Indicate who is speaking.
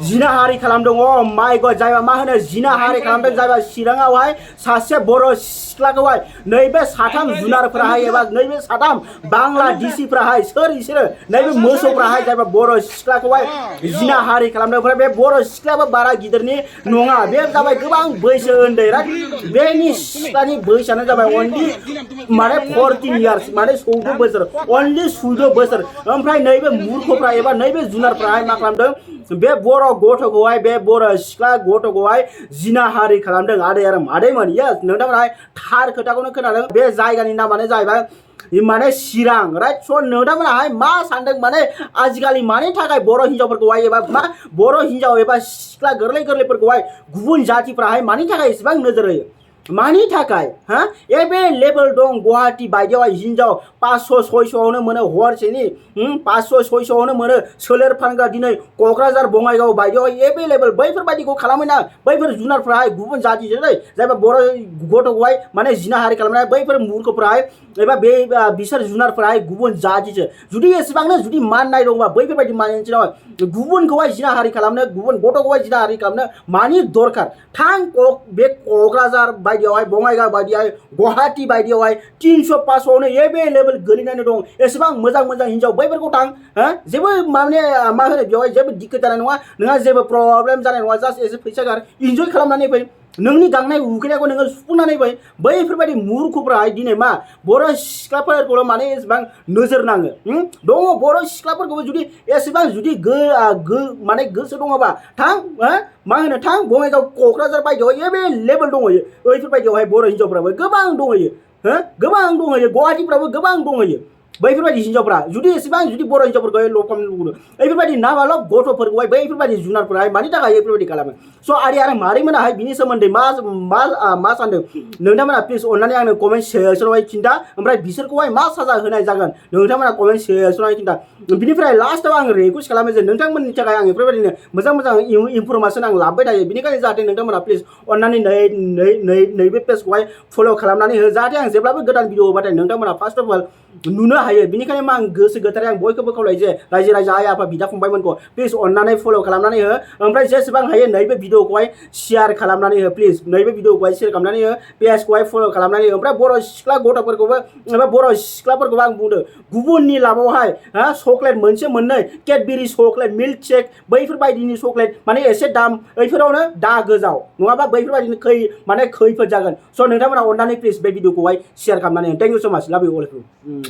Speaker 1: जिनाहारि खालामदों माय गड जायबा मा होनो जिनाहारि खालामदों जायबा चिराङावहाय सासे बर' सिख्लाखौहाय नैबे साथाम जुनारफोराहाय एबा नैबे साथाम बांलादेशिफ्राहाय सोर इसोरो नैबे मोसौफ्राहाय जायबा बर' सिख्लाखौहाय जिनाहारि खालामदों ओमफ्राय बे बर' सिख्लायाबो बारा गिदिरनि नङा बे जाबाय गोबां बैसो उन्दै बेनि सिख्लानि बैसोआनो जाबाय अनलि माने 14 इयार्स माने 14 बोसोर अनलि 14 बोसोर ओमफ्राय नैबे मूर्खफ्रा एबा नैबे जुनारफ्राहाय मा खालामदों बे बर' गथ'खौहाय बे बर' सिख्ला गथ'खौहाय जिनाहारि खालामदों आदै आरो मादैमोन यस नोंथांमोनहाय थार खोथाखौनो खोनादों बे जायगानि नामानो जाहैबाय माने चिरां राइट स' नोंथांमोनहाय मा सानदों माने आजिखालि मानि थाखाय बर' हिन्जावफोरखौहाय एबा मा बर' हिन्जाव एबा सिख्ला गोरलै गोरलैफोरखौहाय गुबुन जातिफ्राहाय मानि थाखाय एसेबां नोजोर होयो मानि थाखाय हा एभेलेबल दं गुवाहाटी बायदियावहाय हिन्जाव 500 600आवनो मोनो हरसेनि 500 600आवनो मोनो सोलेर फानग्रा दिनै क'क्राझार बङाइगाव बायदियावहाय एभेलेबल बैफोरबायदिखौ खालामोना बैफोर जुनारफ्राहाय गुबुन जातिजों जायबा बर' गथ'खौहाय माने जिनाहारि खालामनाय बैफोर मूर्खफ्राहाय एबा बे बिसोर जुनारफ्राहाय गुबुन जातिसो जुदि एसेबांनो जुदि माननाय दंबा बैफोरबायदि मानसिनाव गुबुनखौहाय जिनाहारि खालामनो गुबुन गथ'खौहाय जिनाहारि खालामनो मानि दरखार थां बे क'क्राझार बायदियावहाय बङाइगाव बायदियावहाय गुवाहाटी बायदियावहाय 300 500आवनो एभेलेबल गोलैनानै दं एसेबां मोजां मोजां हिन्जाव बैफोरखौ थां जेबो माने मा होनो बेवहाय जेबो दिक्कत जानाय नङा नोंहा जेबो प्रब्लेम जानाय नङा जास्ट एसे फैसा गार इन्जय खालामनानै फै नोंनि गांनाय उखैनायखौ नोङो सुफुंनानै फै बैफोरबायदि मूर्खफ्राहाय दिनै मा बर' सिख्लाफोरखौल' माने एसेबां नोजोर नाङो दङ बर' सिख्लाफोरखौबो जुदि एसेबां जुदि माने गोसो दङबा थां मा होनो थां बङाइगाव क'क्राझार बायदियाव एभेलेबल दंहैयो बैफोरबायदियावहाय बर' हिन्जावफ्राबो गोबां दंहैयो गोबां दंहैयो गुवाहाटीफ्राबो गोबां दंहैयो बैफोरबायदि हिन्जावफ्रा जुदि एसेबां जुदि बर' हिन्जावफोरखौहाय लभ खालामनो लुगैदों बैफोरबायदि नाबाल' गथ'फोरखौहाय बैफोरबायदि जुनारफोराहाय मानि थाखाय बेफोरबायदि खालामो स' आरो मारैमोनाहाय बिनि सोमोन्दै मा सानदों नोंथांमोना प्लिज अननानै आंनो कमेन्ट सेक्सनावहाय खिन्था ओमफ्राय बिसोरखौहाय मा साजा होनाय जागोन नोंथांमोना कमेन्ट सेक्सनावहाय खिन्था बिनिफ्राय लास्टआव आं रिक्वेस्ट खालामो जे नोंथांमोननि थाखाय आं बेफोरबायदिनो मोजां मोजां इनफरमेसन आं लाबोबाय थायो बेनिखायनो जाहाथे नोंथांमोना प्लिज अननानै नैबे पेजखौहाय फल' खालामनानै हो जाहाथे आं जेब्लाबो गोदान भिडिअ होबाथाय नोंथांमोना फार्स्ट अफ अल नुनो हायो बेनिखायनो आं गोसो गोथारै आं बयखौबो खावलायो जे रायजो राजा आइ आफा बिदा फंबायमोनखौ प्लिज अननानै फल' खालामनानै हो ओमफ्राय जेसेबां हायो नैबे भिडिअखौहाय शेयार खालामनानै हो प्लिज नैबे भिडिअखौहाय शेयार खालामनानै हो पेजखौहाय फल' खालामनानै हो ओमफ्राय बर' सिख्ला गथ'फोरखौबो एबा बर' सिख्लाफोरखौबो आं बुंदों गुबुननि लाबावहाय चक्लेट मोनसे मोननै केडबेरि चक्लेट मिल्क शेक बैफोरबायदिनि चक्लेट माने एसे दाम बैफोरावनो दा गोजाव नङाबा बैफोरबायदिनो खैफोद जागोन स' नोंथांमोना अननानै प्लिज बे भिडिअखौहाय शेयार खालामनानै हो थेंक इउ स' माच लाभ इउ अल